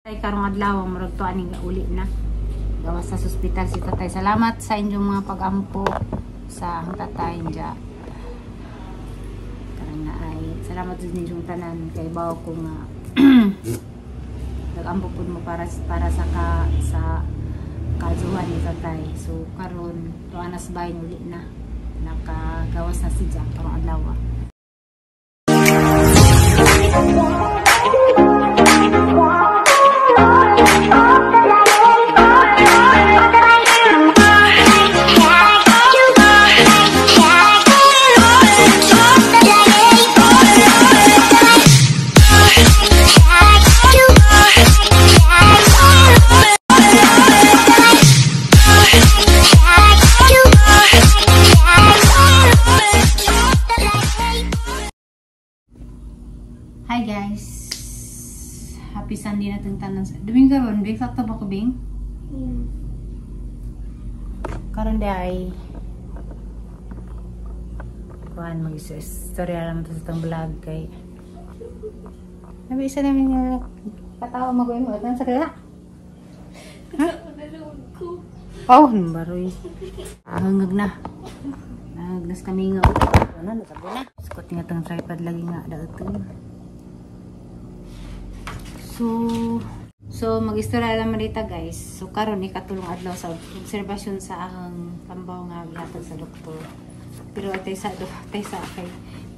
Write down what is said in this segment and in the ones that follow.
Ay karong adlaw murag to aning uli na. Gawas sa ospital si tatay. Salamat sa inyong mga pag-ampo sa ang tatay nja. Karang na ay salamat sa inyong tanan kay bawo ko nga nag-ampo pud mo para para sa ka sa kaadzuhan ni tatay. So karon tuwa na sa bahin uli na. Nakagawas na si Jack karong adlaw. Hi guys. Happy Sunday na itong tanan. Duming karon, Bing. Sakto ba ko, Bing? Yeah. Karon di ay kuhan mag-istorya lang ito sa itong vlog kay nabi isa namin nga katawa mag-uwi mo. Atan sa kaya? Ha? Oh, baroy. Hangag na. Nahagnas kami nga. Ano, nasabo na. Skot nga itong tripod lagi nga. Dato. So mag-istorya lang dita guys. So karon ikatulong adlaw sa obserbasyon sa ahang tambaw nga gihatag sa doktor. Pero atay sa do, atay sa kay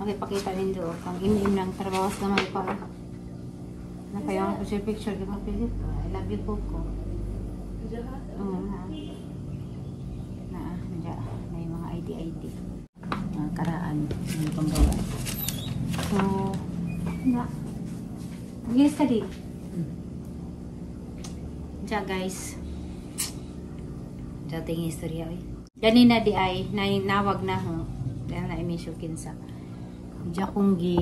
makipakita nindo kang im-im ng trabaho sa gamay pa. Na kayo ang picture picture di ba Philip? I love you po ko. Na. Na, na, may mga ID ID. Mga karaan ng pambawa. So, na. Mag-study. Diya guys. Diya tingin istorya oy. Ganina di ay nawag na ho. Dahil na imisyo kinsa. Diya kong gi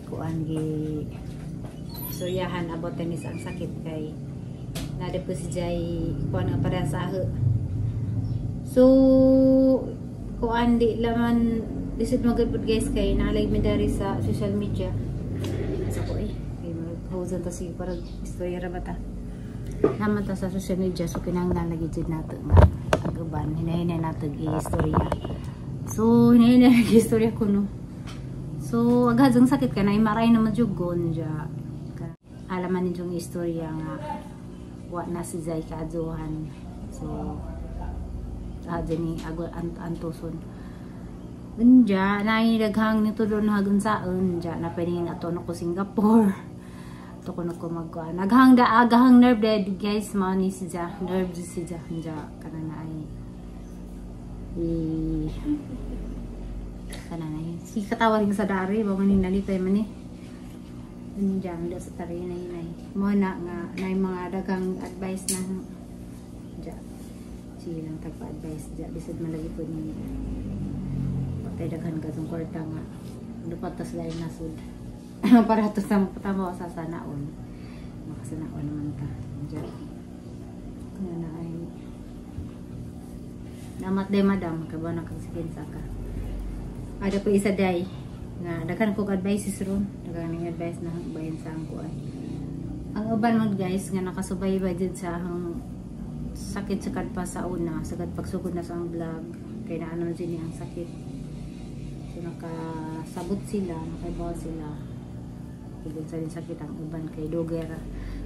kuan gi istoryahan about tennis ang sakit kay nade po si Jay kuan nga para sa aho. So kuan di laman lisod magud pud guys kay naalag mi dari sa social media. Sa ko eh. Kay mag-hozan ta sige para istorya ra ba ta. Naman ta sa social media so kinahanglan lagi jud nato nga ang uban hinahinay nato gi-istorya. So hinahinay lagi istorya ko no. So aghad ang sakit ka na imaray na majugon ja. Alaman ninyong istorya nga wa na si Zay kaadzuhan. So adyo ni agol antuson. Unja naay daghang nitudlo na hagun saon ja na pwede nga ato ko Singapore. Ito ko na ko magkuhan. Aghang da, agahang nerve dead guys. Mao ni si Ja. Nerve si Ja. Ja, kana na ay. Kana na ay. Si katawa rin sa dari. Bago ni nalipay man eh. Diyan, da sa tari na hinay. Mo na nga, na yung mga daghang advice na. Ja. Sige lang tagpa-advice. Ja, bisod malagi po ni. Patay daghan ka itong kwarta nga. Lupat tas dahil nasud. Para ito sa patama sa sanaon. Makasanaon naman ta. Diyan. Kaya na ay namat day madam. Kaba na kagsikin sa ka. Ada po isa day. Nga, daghan kong advices ron. Daghan ng advice na bayan sa ang kuan. Ang uban mo guys, nga nakasubaybay dyan sa ang sakit sagad pa sa una. Sagad pagsugod na sa ang vlog. Kaya na ano dyan ang sakit. So nakasabot sila. Nakaibaw sila. Ibig sa sakit ang uban kay dogera.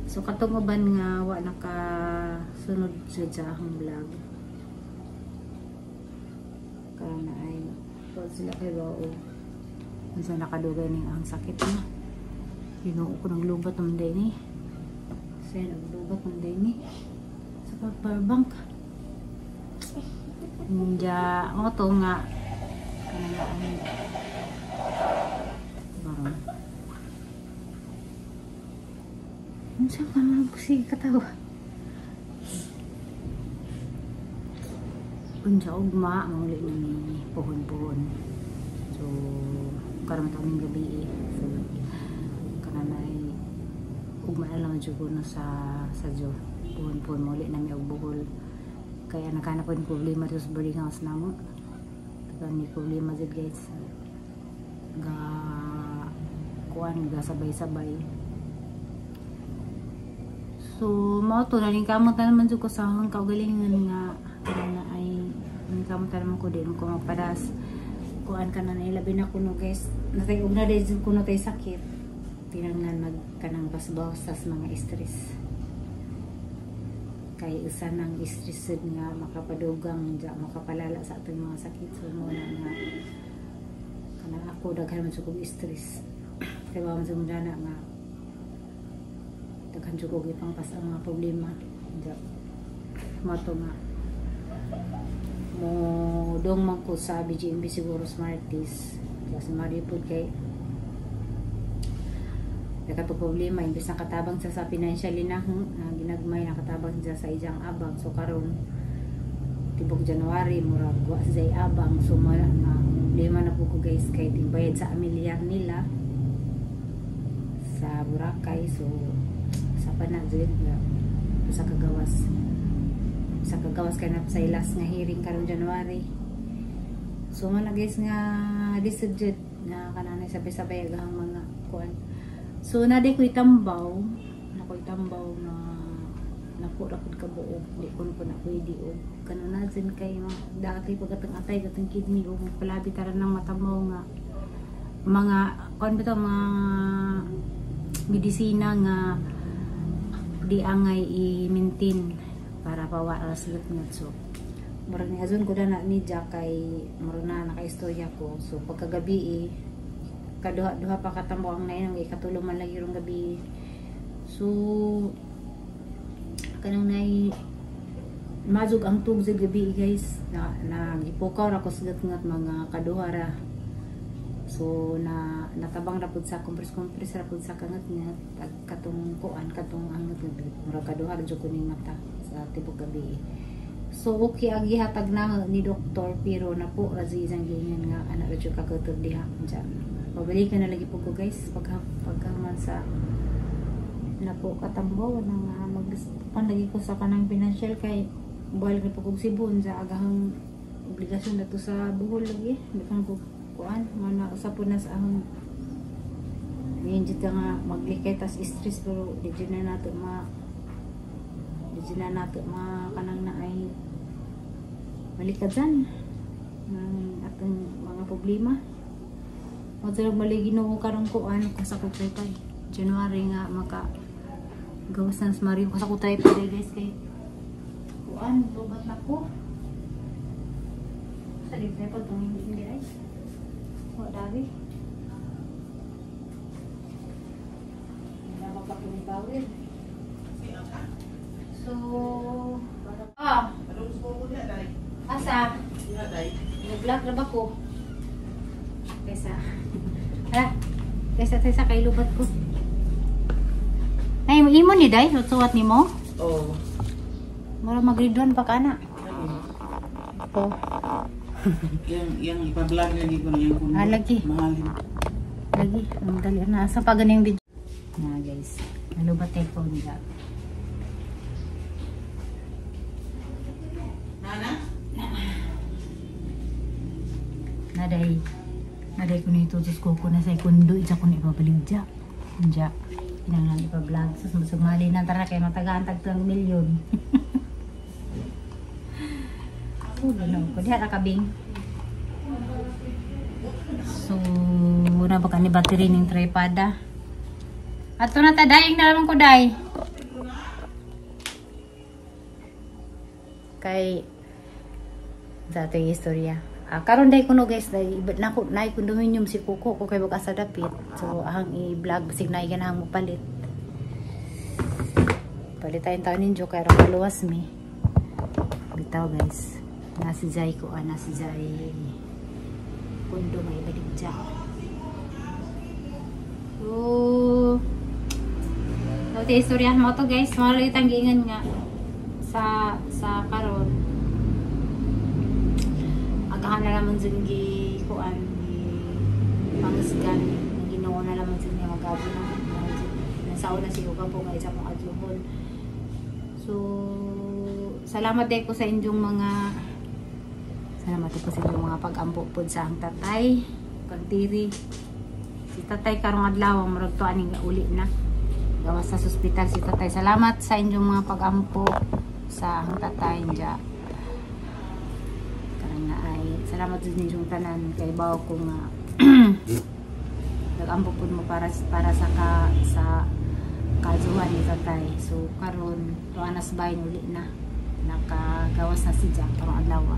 So katong uban nga wa nakasunod jud sa akong vlog. Kaya na ay wa sila kay bao. Unsa nakadugay ning ang sakit na. Ginoo ko naglubat man day ni. Sa naglubat man day ni. Sa power bank. Nja mo to nga kanang ay baron. Unsa ka man sige katawa. Unsa ugma manguli na ni puhon-puhon. So karon ta ning gabi eh. So kananay ugma na lang jud ko no sa jo. Puhon-puhon manguli na mi og buhol. Kaya nagkana po yung problema dito sa boarding house namo. Tagan ni problema jud guys. Ga kuan ga sabay-sabay. So mao to na kamot na naman jud ko sa akong kaugalingon nga na ay kamot na naman ko din ko magpadas kuan ka na ilabi na kuno guys natay og na jud kuno tay sakit tinangnan mag kanang basbasas mga stress kay usa nang stress nga makapadugang ja makapalala sa atong mga sakit. So mo na nga kanang ako daghan man jud kog stress kay ba man jud na nga daghan jud kog ipangpas ang mga problema ja mo to nga mo dong man ko sa BGMB siguro Smarties kasi maripod kay nakato problema imbes nakatabang sa financially na ginagmay nakatabang siya sa iyang abang. So karon tibok January murag wa sa abang. So na problema na po ko guys kay tingbayad sa amilyar nila sa Boracay. So sa pa na jud sa kagawas kay na sa last nga hearing karon January. So man na guys nga lisod jud na kananay sabay-sabay ang mga kuan. So na di ko itambaw na napo ra pud kabuok di ko na pwede og kanuna jud kay dati pag atay katong kidney og palabi tara nang matamaw nga mga kuan bitaw mga medisina nga di angay i-maintain para pawa ra sa ngat. So murag ni azon ko na ni Jack kay murag na nakaistorya ko. So pagkagabi kaduha-duha pa katambo ang nainom ikatulo man lagi rong gabi. So kanang nay mazug ang tug sa gabi guys na nagipukaw ra ko sa ngat mga kaduha ra. So na natabang ra pud sa compress ra pud sa kangat nga katong kuan katong angat murag kaduha ra jud ko ning mata sa tibok gabi. So okay ang gihatag na ni doktor pero napo ra jud isang giingon nga ana ra jud kakutod diha diyan. Pabalikan na lagi po ko guys pagkaman sa napo katambo na nga mag-pan lagi ko sa kanang financial kay buhal na po kog Cebu sa agahang obligasyon na to sa Bohol lagi di pa ko kuan mana usa po na sa ahong ngayon dito nga maglikay tas stress pero di dyan na nato ma kanang na ay malikadan ng atong mga problema. Matulog mali Ginoo karong kuan kung sa ko tripod January nga maka gawas na sa Mario ko sa ko tripod guys kay kuan lubat na ko sa di tripod tong hindi ay wa dali wala pa ko bawil. So asa nag-vlog na ba ko kaysa ala kaysa kay lubat ko. Ay imo ni day suwat nimo? Oo. Mura mag-grade 1 pa kana. Po. Yang ipa-vlog lagi ko niyang kuno. Ah, lagi. Mahalin. Lagi, ang dali na asa pa ganing video. Na guys, nalubat tayo ko nila. Nana? Naday. Naday ko nito sus ko na sa kundo isa ko na ipabaligya. Diya. Kinahanglan ipa-vlog sus sumali na tara kay matagaan tag 2 milyon. Oh, ganoon ko diha ra kabing. So, na ba ni battery ning tripada? Ato na ta dayeng na naman ko day. Kay sa ato yung istorya. Karon day kuno guys, day nako nay condominium si Kuko ko kay bag asa dapit. So ahang i-vlog basig nay ganahang mo palit. Palit tayong taon ninyo kay ra kaluwas mi. Bitaw guys. Nasi Jai ko nasi Jai kundo may baligya. So, so istorya mo to guys, mao lagi tang giingon nga sa karon. Agahan na naman dyan gi kuan gi pangisgan Ginoo na naman dyan nga magabo na nasa una si Uga po nga isa kong adluhon. So salamat din ko sa inyong mga pag-ampo pod sa ang tatay kag diri si tatay karong adlaw murag to aning uli na Gawas sa ospital si tatay. Salamat sa inyong mga pag-ampo sa ang tatay dya. Karang na ay salamat sa inyong tanan kay bawo ko nga nag-ampo pud mo para para sa ka sa kazuhan ni tatay. So karon tuwa na sa bahay uli na. Nakagawas na si Jack karong adlaw.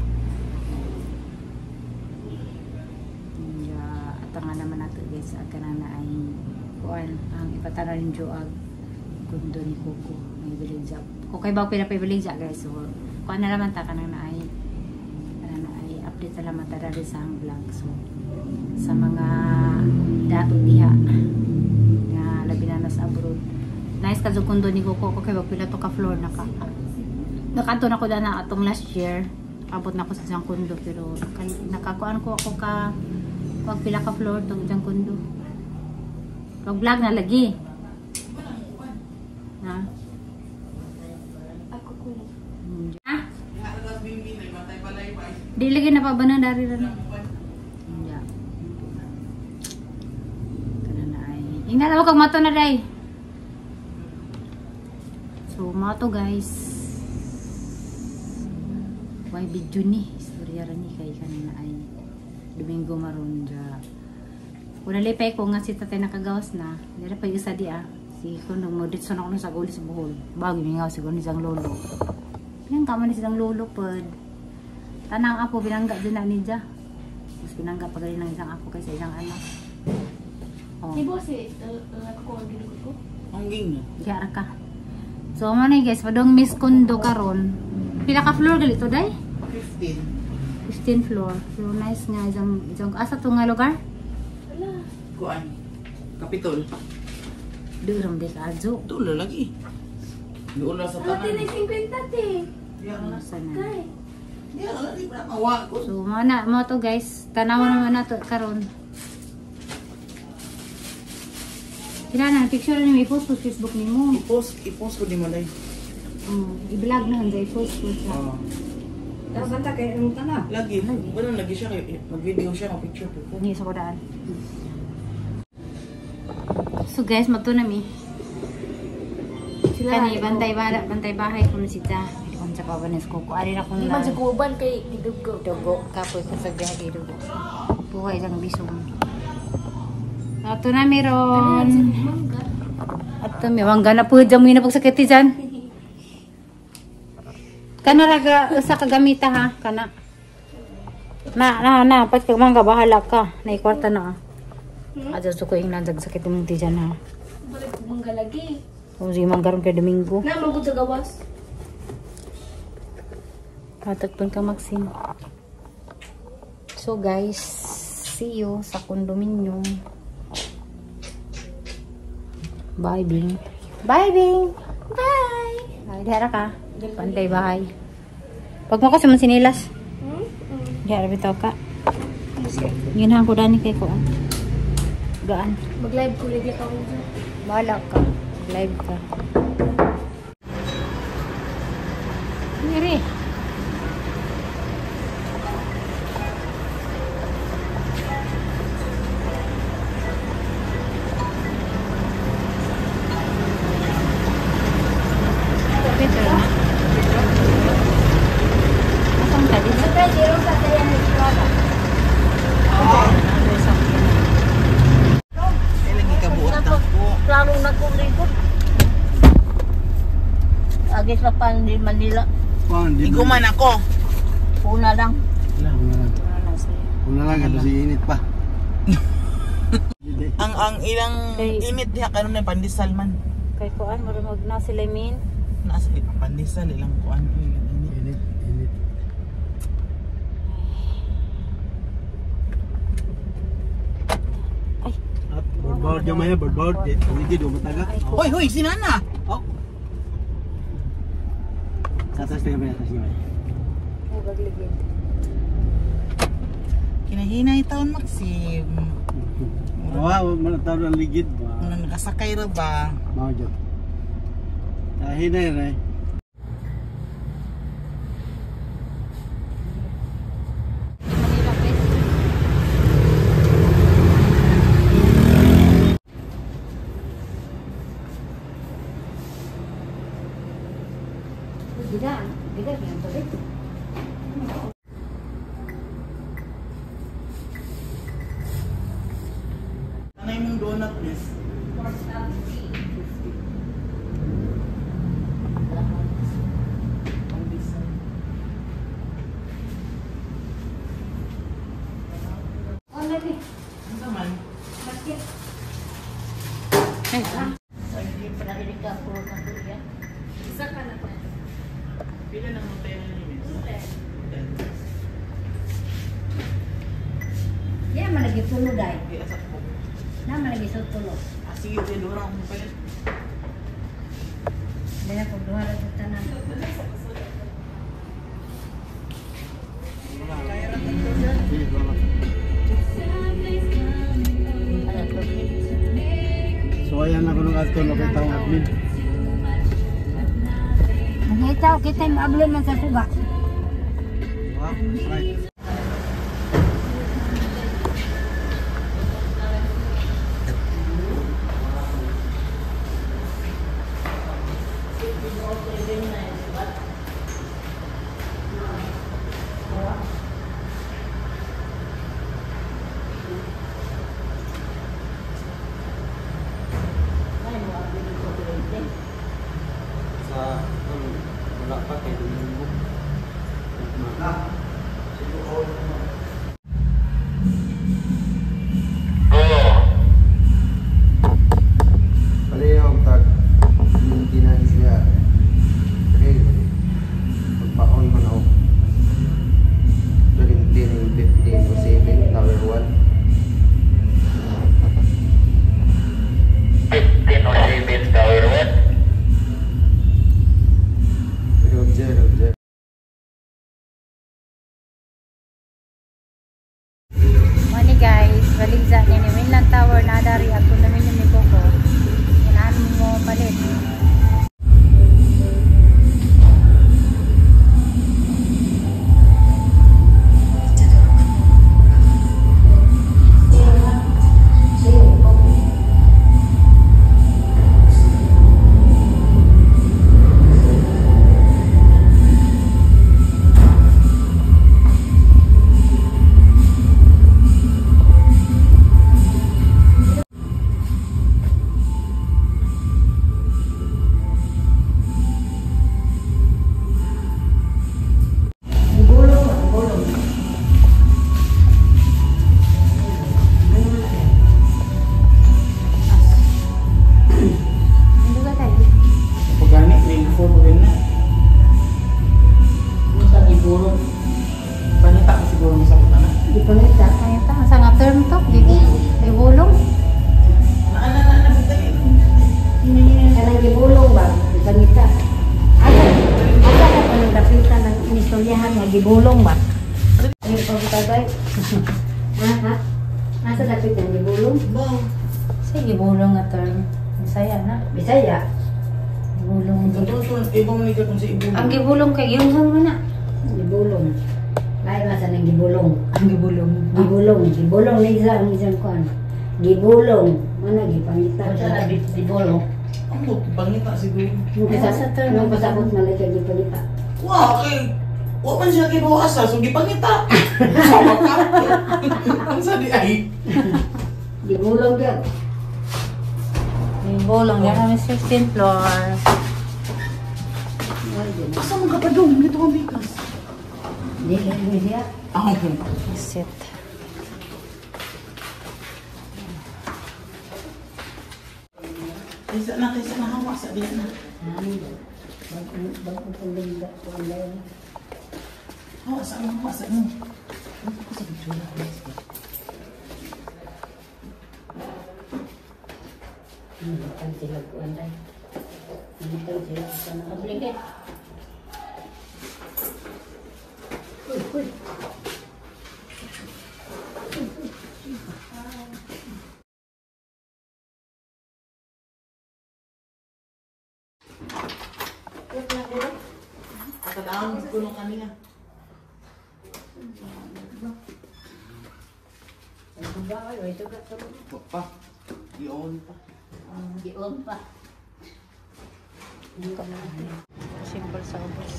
Atanga naman nato guys, ag kanang na ay kuan ang ipatanaw ninyo ag kundo ni Coco may biligja. Ko kay bawo pila pa biligja guys. So kuan na naman ta kanang na ay update na naman ta dali sa ang vlog. So sa mga dato diha nga labi na sa abroad. Nice ka kundo ni Coco, ko kay bawo pila to ka floor naka. Nakaadto na ko dana atong last year. Abot na ko sa isang kundo pero nakakuan ko ako ka wag pila ka floor tong isang kundo. Wag vlog na lagi. Ha? Ako ko. Ha? Di lagi na pa ba na dari ra na. Yeah. Kana na ay. Ingnan ako kag mato na day. So mato guys. Why video ni istorya ra ni kay kanina ay Domingo maron dya. Una lipay ko nga si tatay nakagawas na. Dira pa isa di ah. Si kuno mo dito na kuno sa guli sa Bohol. Bago mingaw siguro ni sang lolo. Pinangga man ni silang lolo pod. Tanang apo binangga din na niya. Mas binangga pa gali ng isang apo kaysa isang anak. Oh. Di ba si ko ang ginugo ko? Ang ging. Diara ka. So mo ni guys, padong Miss Kundo karon. Pila ka floor gali to day? 15. 15 floor. Pero nice nga isang isang asa to nga lugar? Wala. Kuan. Kapitol. Duram di ka adyo. Tulo lagi. Dulo sa Ala tanan. te 50 te. Asa na. Kay. Diya ka lagi na mawa ko. So mo na mo to guys, tanawan naman na to karon. Kila na picture ni may post sa Facebook nimo. I-post ko di malay. I-vlog na handay post ko siya. Oo. Tapos anta kay ang tana. Lagi, wala lagi siya kay mag-video siya, mag-picture ko. Ni sa kudaan. So guys, magto na mi. Sila Kani bantay bala, bantay bahay ko na sita. Kon sa pabanis ko ko ari na kung Di man sa kuban kay gidugo. Dugo kapoy ko sa biyahe dugo. Buhay isang bisong. Ato na meron. Mangga. Ato mi wangga na po dyan mo na pagsakit dyan. Kana raga usa ka gamita ha kana. Na na na pat kag mangga bahala ka. Nay kwarta na. Adto sa ko ingnan jag sakit imong tiyan ha. Balik mangga lagi. Kung si mangga ron kay Domingo. Na magud sa gawas. Hatag pun ka Maxine. So guys, see you sa condominium. Bye Bing. Bye Bing. Bye. Ay, dihara ka. Pantay bahay. Pag mo ko sa mga sinilas. Dihara bitaw ka. Ginahan ko dani kay ko. Gaan. Mag-live ko lagi ka mo. Bahala ka. Live ka. Miri. Pedro na. Asang tadi? Ay lagi ka buot na ko. Klaro na ko dito. Agi sa pan di Manila. Iguman ako. Una lang. Una lang, kasi init pa. Ang ilang init diha karon na pandesal man. Kay kuan mo mag na sila min. Nasa pandesal ilang kuan ilang init. Init, init. Ay. At bird yung maya, bird. Hindi, di mataga. Hoy, hoy, sinana. Oh. Sa taas na yun, taas na yun. Oh, bagligid. Kinahinay taon Maxim. Wow, malatawag ang ligid ba? Nang nakasakay ra ba? Mao dyan. Hinay rin. Manila guys. Gida, gida yung tubig. Ano yung donut, miss? 50. Ang bisa. Ano ni? Ano naman? Bakit? Ay, Nailig ka puro na kuya. Isa ka na. Pila nang hotel ni miss? 10. Di man lagi tulo dai. Di asak ko. Na man lagi sa tulo. Ah, sige, di lura akong palit. Dili ko duha ra sa tanan. Sige, salamat. So ayan ako nung adto na kay taong admin. Mga kita maablo man sa suba. Wow, right. Sa wala pa kay Domingo. Palihog tag maintenance niya. Okay. Magpaon man ako. 17, 15 o 7, tower 1. 15 o 7 tower 1. Roger, Roger. Mani guys, baligza ni ni Mainland Tower na dari at condominium ni Coco. Kinaan mo palit. Gulong, gulong. Hindi ka tayo. Pagani, 94 pa na. Sa siguro. Panita ko siguro sa na. Di pangita. Ayun ta, sa nga term to, gigi, ibulong. Naana na na bitay. Kanang gibulong ba? Di pangita. Asa, asa ka pa ng dapita ng inistoryahan nga gibulong ba? Ano yung pagtabay? Ha? Ha? Asa dapit ng gibulong? Ba. Sige, gibulong nga term. Bisaya na. Bisaya. Gibulong. Totoo so ibang ni ka kung sa ibulong. Ang gibulong kay giunsan mo na. Gibulong. Lain masa ng gibulong. Ang gibulong. Gibulong. Gibulong na isa ang isang kuan. Gibulong. Mana gipangita. Unsa na gibulong? Ang pangita siguro. Nung Sa term. kasabot, nung kasabot malay ka gipangita. Wow, kay wa man siya kay asa so gipangita. Sama ka. Ang sa di ay. Gibulong gyud. Gibulong, yan kami 16th floor. Asa man ka pa dong? Dito kang bikas. Di di siya. Ah, Sit. Kaysa na hawa sa diyan na. Bago pang ganda kuan dayon. Hawa sa mo, hawa sa mo. Ano ko sa picture? Ang sila kuan dayon. Ang sila sa Obligate. Uy, uy. Katadaon ko nung kanina. Pa. I-on pa. Gion pa. Simple. Sa ubos.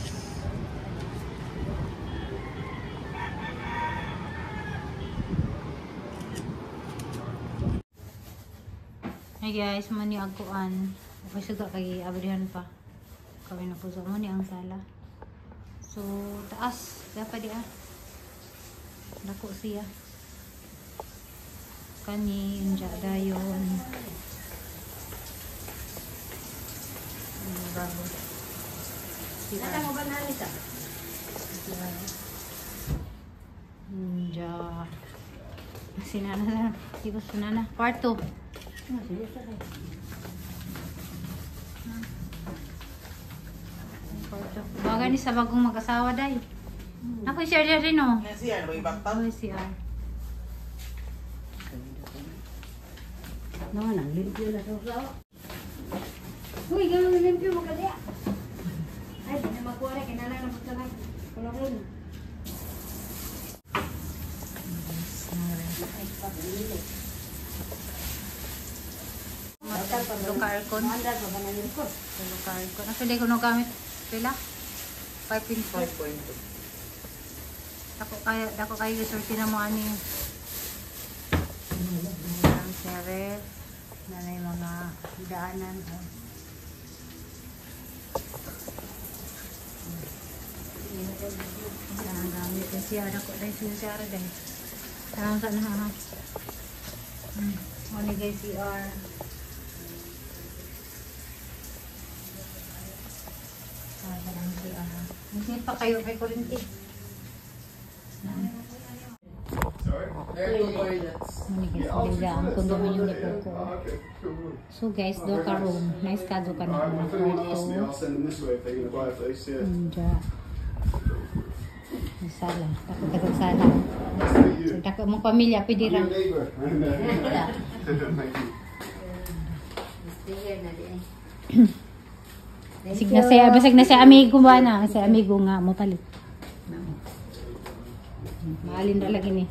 Hey guys, mani agkuan. Okay suga kay abrihan pa. Kami na puso mo ni ang sala. So taas dapat di ah. Dako siya. Kani unja dayon. Bago. Nasa mo ba na nita? Unja. Sinana na. Di ko sinana. Kwarto. Bagay ni sa bagong mag-asawa day. Ako si Arya rin oh. Siya, ba ibang Oh, si Ar. No, nang limpyo na sa. Uy, ganun limpyo mo kaya. Ay, di na magkuha rin. Kinala na mo lang. Kulong. Tulo ka aircon. Tulo ka aircon. Actually, ko no gamit pila? 5.4. 5.2. Dako kayo isulti na mo ani. Ang serif. Na may mga daanan. Ang gamit. Siya, dako dahil siya dahil. Tarang sa na ha. Ano guys, CR. Hindi pa kayo kay kurinti. So guys, do ka room. Nice ka do ka na kwarto. Sala. Dako ka sa sala. So dako mong pamilya pwede ra. Basig na siya, basig na siya amigo ba na? Sa amigo nga mo palit. Maalin na lagi ni.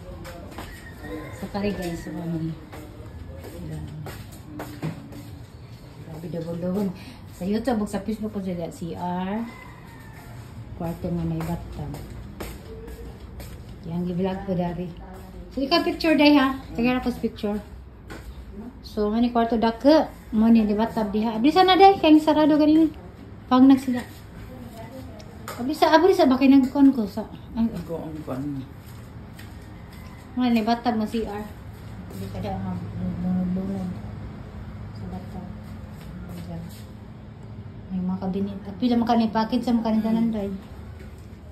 Sa pare guys, so ano. Grabe double-double. Sa YouTube ug sa Facebook ko sila CR. Kwarto nga may bathtub. Yang gi-vlog ko dari. So ika picture day ha. Sige na ko picture. So ngani kwarto dake, mo ni di bathtub diha. Abli sana day kay sarado ganini. Pang nagsila. Abli sa bakay nagkon ko sa. Ay ko ang kon. Ngani bathtub mo CR. Hindi ka da lunod-lunod sa bathtub. May mga kabinet. Pila man kani package sa mga kanitanan day.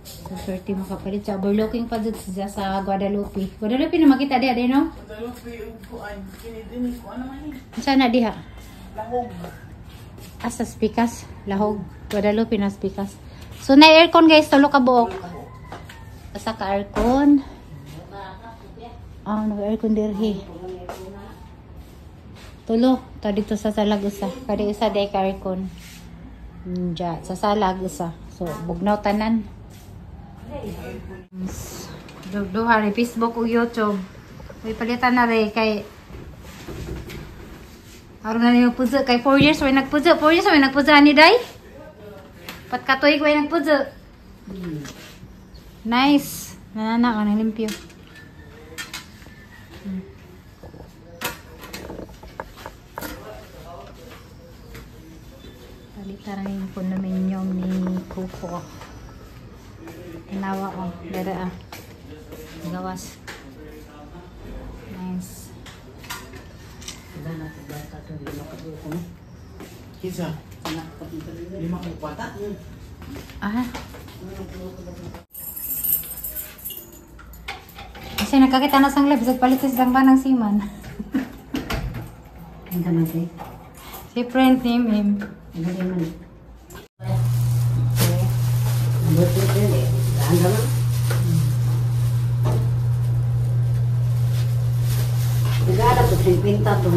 So 30 makapalit sa overlooking pa dito sa Guadalupe. Guadalupe na makita diha din no? Guadalupe ug kuan kini dinhi kuan naman ni. Unsa na diha? Lahog. Asa spikas, lahog. Guadalupe na spikas. So na aircon guys, tulo ka buok. Asa ka aircon? Ah, no aircon dirhi. Tulo ta dito sa salag usa. Kada usa day ka aircon. Nja, sa salag usa. So bugnaw tanan. Duha rin Facebook ug YouTube. Uy, palitan na rin kay aron na yung puzo. Kay 4 years way nagpuzo. 4 years way nagpuzo ani day. Patkatuig way nagpuzo. Nice. Nanana ka ng limpyo. Palitan na yung condominium ni Coco. Tanawa ko. Dara ah. Gawas. Nice. Kisa? Lima kong kwata? Ah. Kasi nakakita na sang live. Bisag palit sa isang banang siman. Ang man si? Si friend ni Mim. Ano din man? Buti din eh. Ang naman. Nagala ko 50 to.